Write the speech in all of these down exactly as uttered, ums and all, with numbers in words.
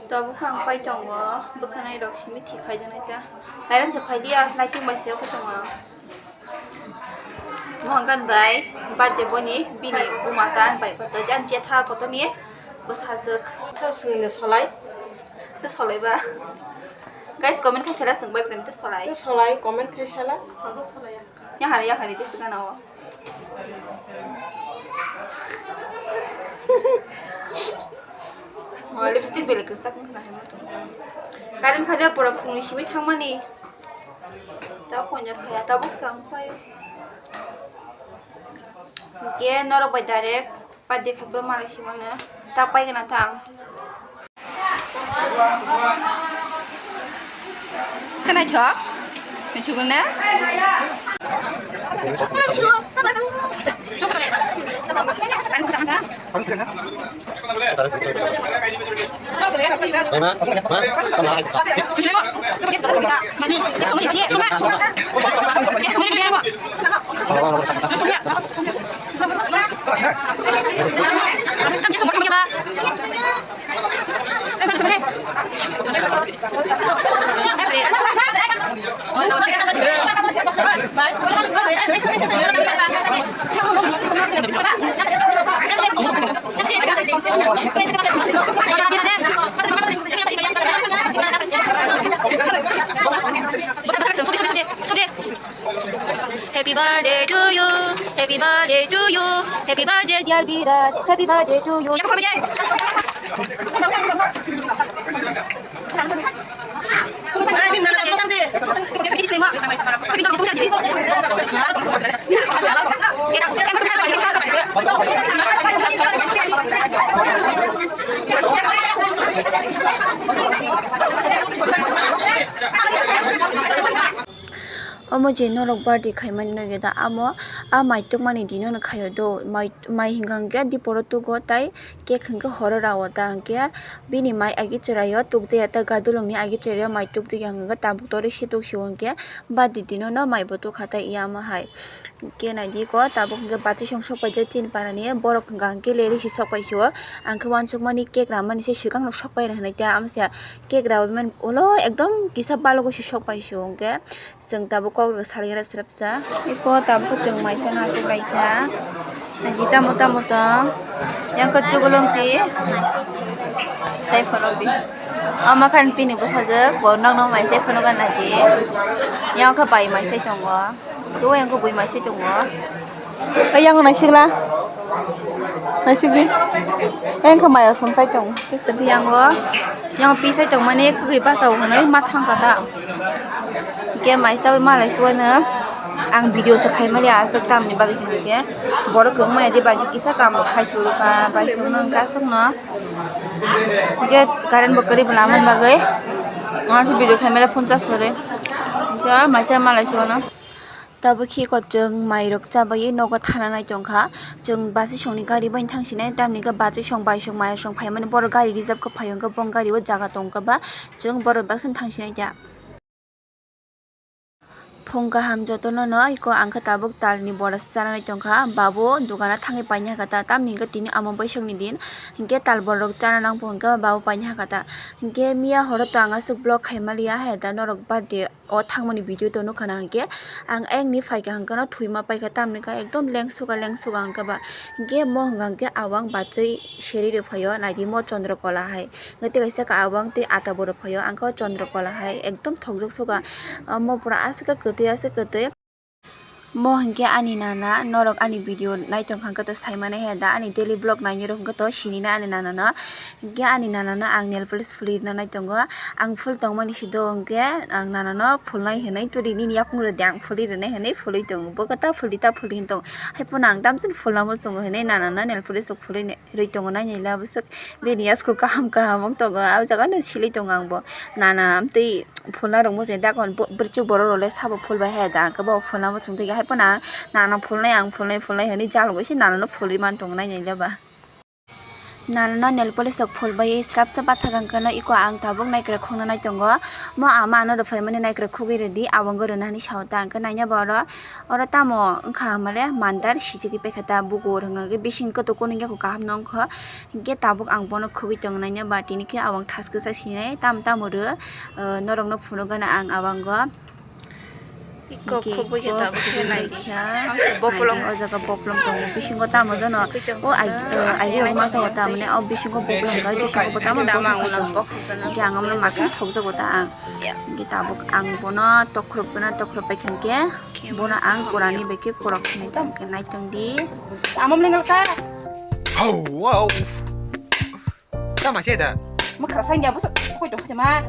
Tabuk ang pai tongo, bwkhanai rok simi thik khai jaknai ta. Kairan se phai dia, lighting bai se tongo. Mohangan bai birthday boni bini buma ta ang bai koto jan chetha koto ni bwsajwk. To swngni solai. To solai ba. Guys, comment khai sela swng bai bwkhanai to solai. To solai, comment khai sela. Yang hari, yang hari, to swngna o. Oh, lipstick belek kwchak wngkha na hai. Current phai pura phungni simi thangmani. Ta konya phaya, ta boksa wng phai. Ke norok bai direct birthday khai pura malai simano. Ta pai gana ta ang. Khwnaithok? Naithok na? Happy birthday to you, happy birthday to you, happy birthday dear Birat, happy birthday to you. Omo je norok birthday khaimani nogya da, amo a mai tokmani dino no khaio do, mai, mai hwnka hwnkhe diporo tugo tai cake hwnkhe horo rao da, hwnkhe bini mai agi chwraio tukjaya ta gadulungni agi chwraio mai tukjaya hwnkhe tabuk torwi si tuksio hwnkhe birthday dino no mai bo tukha tai ya amo hai. Hwnkhe naidi ko tabuk hwnkhe bachwi song sok paijak chini parani borok hwnkha hwnkhe leri si sok paisio, ang khe uansukmani cake ramani se swkang no sok paina hinui ta amo se cake rawi mani ulo ekdom kisa balogo si sok paisio hwnkhe. Chwng tabuk kok rwk salai rw srepsa. Iko tabuk chwng mai chana aswk lai kha. Naidi tamo tamo tong. Yang khe chugulung ti. Tei phunuk di. Ama khan pini bwsajwk bo nokno mai se phunuk gana di. Yang khe bai mai se tongo. Tei yang khe bui mai se tongo. Tei yang naisik la. Naisik di. Yang khe mai aswk chai tongo. Tei se yang o. Yang pisai tongmani kwrwi bachao hwnwi ma thang kha ta. Hwnkhe mai chawi malai suano ang video se khai mali aswk tamni bagwi hwnkhe borok kwbangma yadi bagwi kisa kam rok khai suru kha bai suru no hwnkhe aswkno hwnkhe current bo kwrwi bo lamani bagwi ang video khai mali phone charge kwrwi hwnkhe mai cha malai suano. Tabuk khe ko chwng mairok chabai nogo thana nai tongkha. Chwng bachwi songni gari bai thangsinai, tamni hwnkhe bachwi song bai song maya song phaimani borok gari reserve khe phaio, hwnkhe bong gari o jaga tongkha ba chwng borok baksa thangsinai ta. Phung kaham jotono no iko ang khe tabuk talni bora chana nai tongkha. Babu dogana thangwi paina hakha ta, tamni hwnkhe tini amo baisongni din hwnkhe tal borok chana nangkha hwnkhe babu paina hakha ta. Hwnkhe miya horo to ang aswk vlog khai maliya hai da norok birthday o thangmani video to nukha na hwnkhe ang ayang ni phaikha hwnkhe no thwima paikha tamni kha ekdom lengsuka lengsuka hwnkhe ba hwnkhe mo hwnkha hwnkhe awang bachwi seri rw phaio naidi mo Chandrakala hai hwnkhe tei kaisa kha awang tei ata bo rw phaio ang khe o Chandrakala hai ekdom thokjak suka mo pura aswk khe kwtwi aswk kwtwi. Mo hwnkhe ani nana, norok ani video naitong kha hwnkhe to saimani he da, ani daily vlog nainai rok hwnkhe to sinina ani nana no. Hwnkhe ani nana no ang nail polish phulwi rwna naitongo. Ang phul tongmani sido hwnkhe ang nana no phulnai hinwi turi nini yapung rwdi ang phulwi rwnai hinwi phulwi tongo. Bo khe ta phuldi ta phuldi hinwi tongo. Haiphano ang tamsini phulna muchungo hinwi nana no nail polish rok phulwi rwi tongo nainai la bwswk. Bini yasku kaham kaham wng tongo. Ah, o jaga no silwi tongo ang bo. Nana amtwi phulna rwngmo je dagon bo, bwrwchwk borok rok le sabo phul bai hai da, hwnkhe bo phulna muchung twi hai phano ang nana phulnai, ang phulnai, phulnai hinwi jalogo se nana no phulwi man tongo nainai le ba. Nana no nail polish rok phul bai srap srap bathak ang khe no iko ang tabuk naikrek khokna nai tongo. Mo ama ano rw phaimani naikrek khogwi rwdi, abongo rwna hinwi sao ta ang khe naina bo oro. Oro tamo wngkha hamale mandar sijigwi paikha ta bukur hwnkhe bising kotor kunu wngya kho kaham no wngkha. Hinkhe tabuk ang bono khogwi tong naina ba tini khe abang thas kwsa sinai tam tamo rw, norok no phunuk gana ang abango. Iko khogwi khe tabuk khe nai di. Bokolong. O jaga bokolong tongo. Bisingo tamo jano. O ai, ai o masa o tamne o bisingo bokolong kai bisingo bo tamo bokolong. Hingke ang amno makham thokjago ta ang. Hingke tabuk ang bono tokrop bono tokrop bai khe bono ang korani bai khe korok khe nai tong di. Amo mling ta. Au, au. Tama se da. Mo khara sang ya bo sa koi to khama.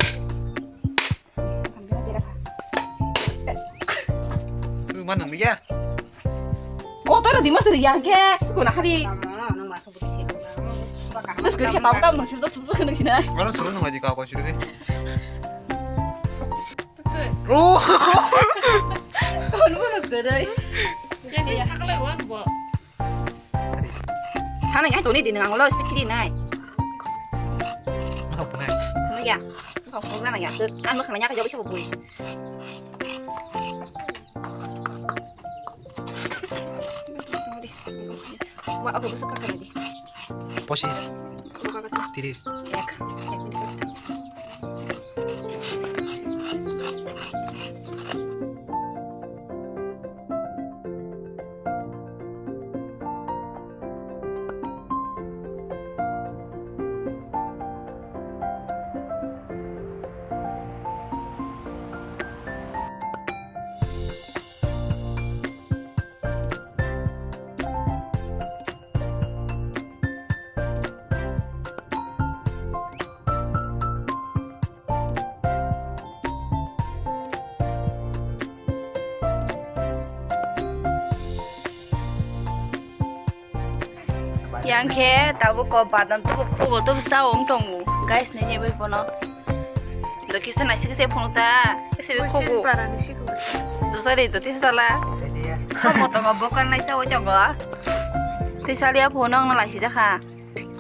Mana ya? Kotor di mas ya ke. Ko na hari. Mas ke siapa tahu nang siapa tuh tuh kena kena. Mana suruh nang aja kau kau suruh. Oh. Kon mana gerai. Jadi tak lewat bo. Sana yang tuh nih di nang lo speed kiri nai. Mana pernah? Mana ya? Kau pernah ya? Kan makannya kau jawab siapa boy? Wa, aku besok kakak lagi. Posis. Aku kakak tuh. Tiris. Ya, Kak. Ya, ini kakak. Yang khe tabuk ko badam tubu khugo tubu sa ong tongo. Guys, nini bai bono. Do kisa nai sikse phone ta. Kisa be khugo. Do sari do tin sala. Mo to go bokar nai sa o jago. Tin salia phone ang nalai si jakha.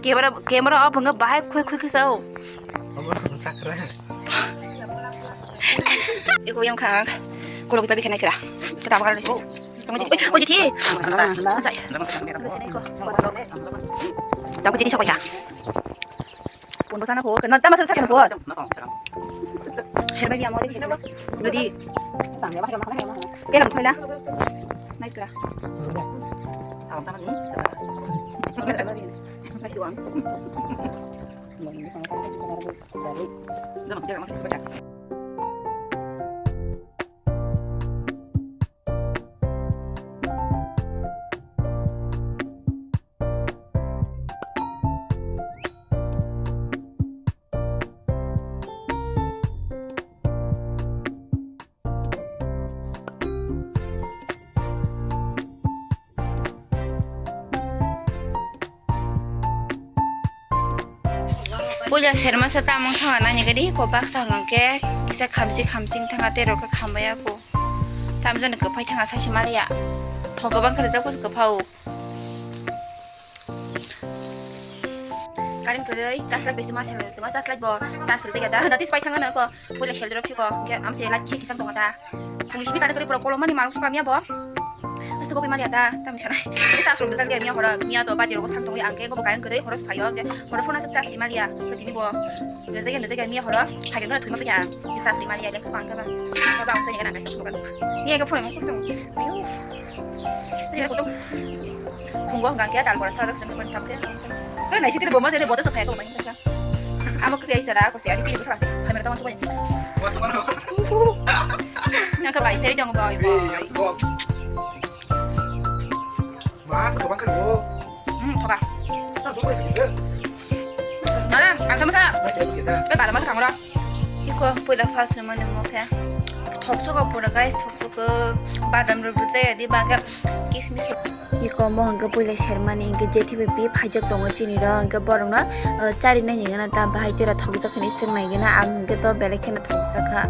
Camera, camera off wngkha bahai khoi khoi khe sao. Eko yang kha. Kolok ipa bikha naikra. Kita apa kalau sih? Tunggu jadi, oh jadi. Tunggu jadi sok ya. Pun bosan aku, kenal sama saya kan buat. Serba dia mau jadi. Jadi. Kenal saya lah. Naikra. Sama sama ni. Masih uang. Puila serma sa tamung thanga nani gadi ko baksa hwnkhe kisa khamsi khamsi thanga tei rok khe khambai ako. Tamjani kwphai thanga saisi maliya. Thok kwbang khe rijak kwphao. Karing kwrwi, charge light bai se ma selo, ma charge light bo charge rwjak ya da, notice pai thangano ko, puila sel drop siko, hwnkhe amse light kisa kisa tongo da. Phungni sini karing kwrwi borok kolom mani manuk sukha miya bo. Aswk bo bai maliya da, tamni sanai. Charge rok rwjak ya miya horo, miya to badi rogo sang tongwi ang khe, bo karing kwrwi horo siphaio, hwnkhe horo phone aswk charge ri maliya, hwnkhe tini bo rwjak ya, rwjak ya miya horo, phaikhe no thwima phikha ang, charge ri maliya, leng sukha ang khe ba. Khe ba ang se ni gana kaisa phone kan. Ni eke phone mo kusung. Ayo. Phungo hwnkha khe dal bora sajak se nukmani tamo khe. Nai sitiri bo ma jene bodo sa phai ko mai. Amo khe ai sara ko se ari pili ko sara se. Hai mera tamo chubai. Yang ka bai seri dong bai bai. Mas ko bangka yo. Hmm, thoba. Nara, ang sama sa. Bai bala masa kangro. Iko puila first ni mani mo khe. Thoksogo pura guys, thoksogo badam rok rwjak ya di ba khe kismis rok. Iko mo hwnkhe puila sermani hwnkhe jethi bai pi phaijak tongo chini rok, hwnkhe borokno, ah, charinai hwnwi gana ta bahai tera thokjak hwnwi swng nai gana, ang hwnkhe to belai kheno thokjak kha.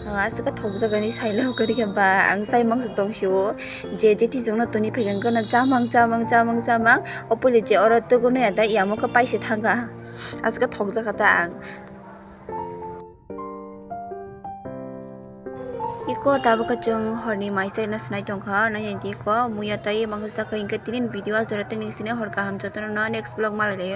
Ah, aswk khe thokjak hwnwi sailai kwrwi khe ba ang chai mangsa tong sio, je jethi chwngno toni phai khe hwnkhe no chamang, chamang, chamang, chamang, o puila je oro tugunwi ya da yamo khe paisa thangkha, aswk khe thokjak kha ta ang. Iko tabuk khe chwng horni mai chaino swnai tongkha, nai di iko muya tai mangsa kha, hwnkhe tini video ah jora tini sini hor kaham jotono no next vlog malai laio.